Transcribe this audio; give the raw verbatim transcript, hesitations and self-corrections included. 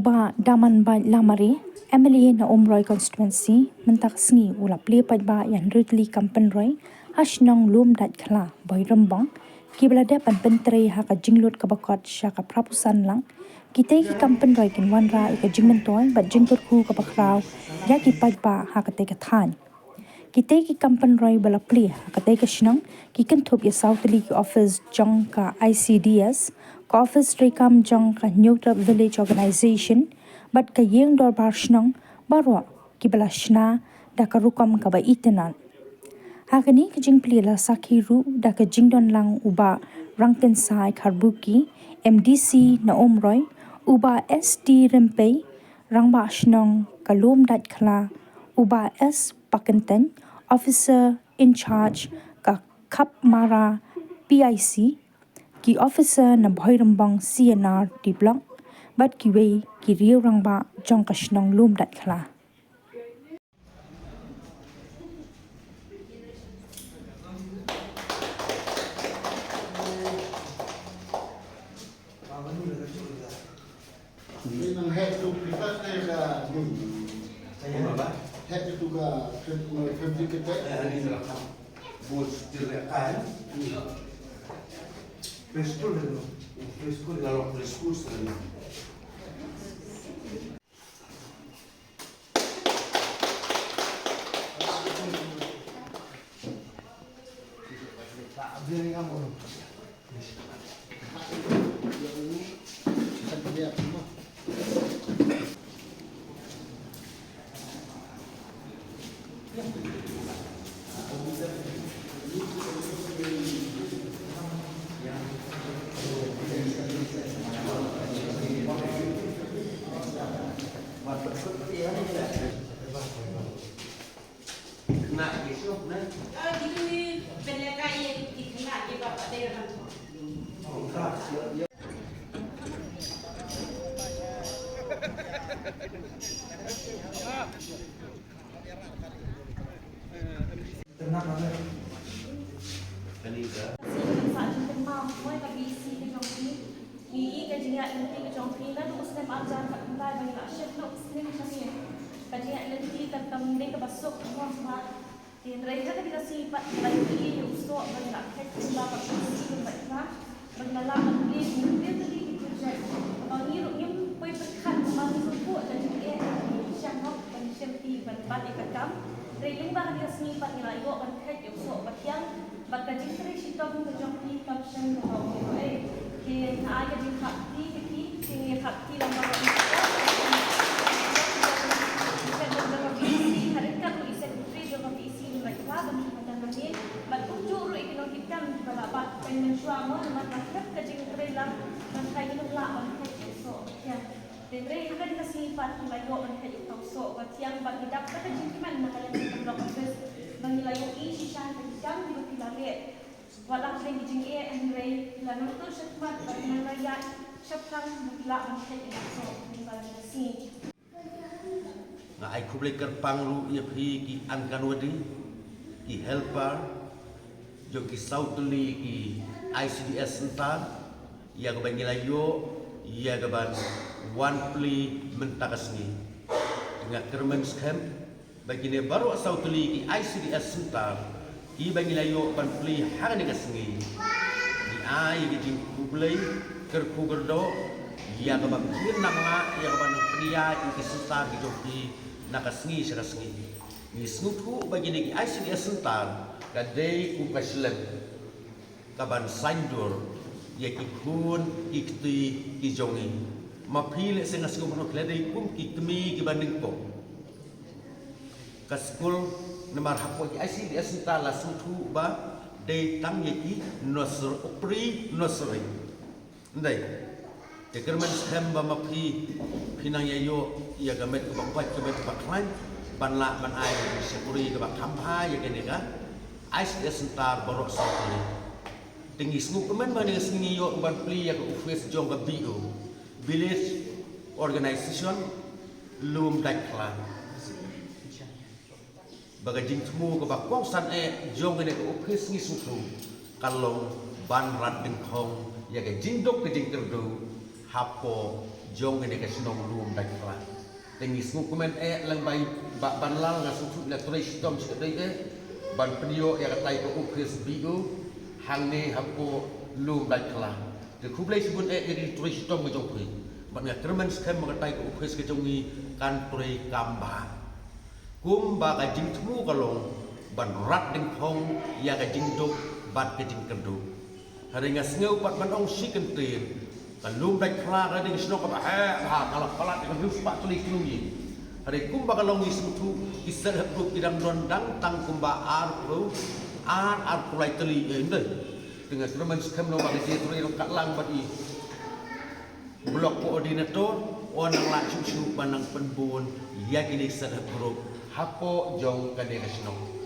Bah Damanbait Lamare, M L A na Umroi Constituency, mynta ka sngi u la plie paidbah ïa hynriew tylli ki kam pynroi ha shnong Lumdaitkhla, Bhoirymbong, kiba la dep ban pyntrei ha ka jinglut kaba kot sha ka phra phew san lak. Kitei ki kam pynroi kin wanrah ïa ka jingmyntoi bad jingkyrkhu kaba khraw ïa ki paidbah ha katei ka thaiñ. Kitei ki kam pynroi ba la plie ha katei ka shnong ki kynthup ïa saw tylli ki office jong ka I C D S, ka office treikam jong ka Hynñiewtrep Village Organization bad ka ïing dorbar shnong, baroh kiba la shna da ka rukom kaba itynnad. Ha kane ka jingplie la sakhi ruh da ka jingdon lang u Bah Rangkynsai Kharbuki, M D C na Umroi, u Bah S T Rympei, Rangbah Shnong ka Lumdaitkhla, u Bah S Pakyntein, Officer in Charge ka Khapmara P I C, ki officer na Bhoirymbong C and R D Block, bad kiwei ki riew rangbah jong ka shnong Lumdaitkhla. Nang heh tu kita ni ka ni. Heh tu ka fifty kita. Preschool tu. Preschool, kalau preschool sebenarnya. Ngi ïohi ka jingïaid lynti ka jong phi naduh u snem arhajar khatkhyndai ba ngi la shim noh u snem jong ngi. Ka jingïaid lynti ka tam dei kaba suk, ka mong bha. Hynrei ha kane ka sngi pat ngi la ïohi ïa u soh ba ngi la khet kumba ka P C Lumdaitkhla ba ngi la lah ban plie ïa ki hynriew tylli ki project. Ba ngi ruh ngim poi pyrkhat ba ngi sngewthuh ka jingeh ba ngi shah noh ban shim ti ban bat ïa ka kam. Hynrei lyngba kane ka sngi pat ngi la ïoh ban khet ïa u soh ba thiang. Bad ka jingtrei shitom ka jong phi kam shym la long ei ei. Te nga ai ka jingkyrpad ïa phi, te ngi kyrpad lang ba ka B C, ha ryngkat ruh i secretary jong ka B C Lumdaitkhla ba ngi madan nangne. Bad kumjuh ruh ïa ki nongkitkam kiba la bat pyn mynshuwa mo namar ba khlem ka jingtrei lang ba ngi ym lah ban khet ïa u soh ba thiang. Te hynrei ha kane ka sngi pat ngi la ïoh ban khet ïa u soh ba thiang bad ngi dap da ka jingkmen na ka liang jong ka block office ba ngi la ïohi shisha ïa ki kam kiba phi la leh. Wat la pdeng ki jingeh hynrei phi la nangtuh shakhmat bad phi la ïaid shaphrang ba phi lah ban khet ïa u soh mynta ka sngi. Nga ai khublei kyrpang ruh ïa phi ki Anganwadi, ki helper jong ki saw tylli ki I C D S Center, ïa kaba ngi la ïoh ïa kaban wan plie mynta ka sngi. Nga kyrmen skhem ba kine baroh saw tylli ki I C D S Center kiba ngi la ïoh ban plie ha kane ka sngi. Ngi ai ïa ka jingkhublei kyrkhu kyrdoh ïa kaba kin nang lah ïa kaba nang pynïaid ïa ki center ki jong phi na ka sngi sha ka sngi. Ngi sngewthuh ba kine ki I C D S Center ka dei kum ka shlem kaban saiñdur ïa ki khun ki kti ki jong ngi. Ma phi lehse nga sngew ba phi la dei kum ki kmie kiba nyngkong. Ka skul namar hapoh ki I C D S Center la sngewthuh ba dei tang ïa ki nursery, pre nursery. Ndei. Te kyrmen skhem ba ma phi phi nang ïa ïoh ïa ka met kaba koit ka met kaba khlaiñ ban lah ban ai ïa ka shakri kaba kham bha ïa kane ka I C D S Center baroh saw tylli. Te ngi sngewkmen ba ngi sngew ïoh ban plie ïa ka office jong ka B O, Village Organization, Lumdaitkhla. Ba ka jingthmu kaba kongsan eh jong kane ka office ngi sngewthuh ka long ban rat dyngkhong ïa ka jingduk ka jingkyrduh hapoh jong kane ka shnong Lumdaitkhla. Te ngi sngewkmen eh lang bai Bah Banlal, nga sngewthuh la trei shitom shi kadei eh ban pynïoh ïa katai ka ophis B O hangne hapoh Lumdaitkhla. Te khublei shibun eh ïa ki trei shitom ka jong phi. Bad nga kyrmen skhem ba katai ka ophis ka jong ngi kan trei kam bha. Kumba ka jingthmu ka long ban rat dyngkhong ïa ka jingduk bad ka jingkyrduh. Hynrei nga sngew pat ban ong shi kyntien, ka Lumdaitkhla ka dei ka shnong kaba heh bha, ka la palat ïa ka hynriew spah tylli ki longïing. Hynrei kumba ka long ngi sngewthuh ki self help group ki dang don dang tang kumba arphew ar, arphew lai tylli, eh, ynrei. Te nga kyrmen skhem noh ba ka jingtrei ruh ka lang bad i Block coordinator, u nang lah shuh shuh ban nang pynbun ïa kine ki self help group hapoh jong kane ka shnong.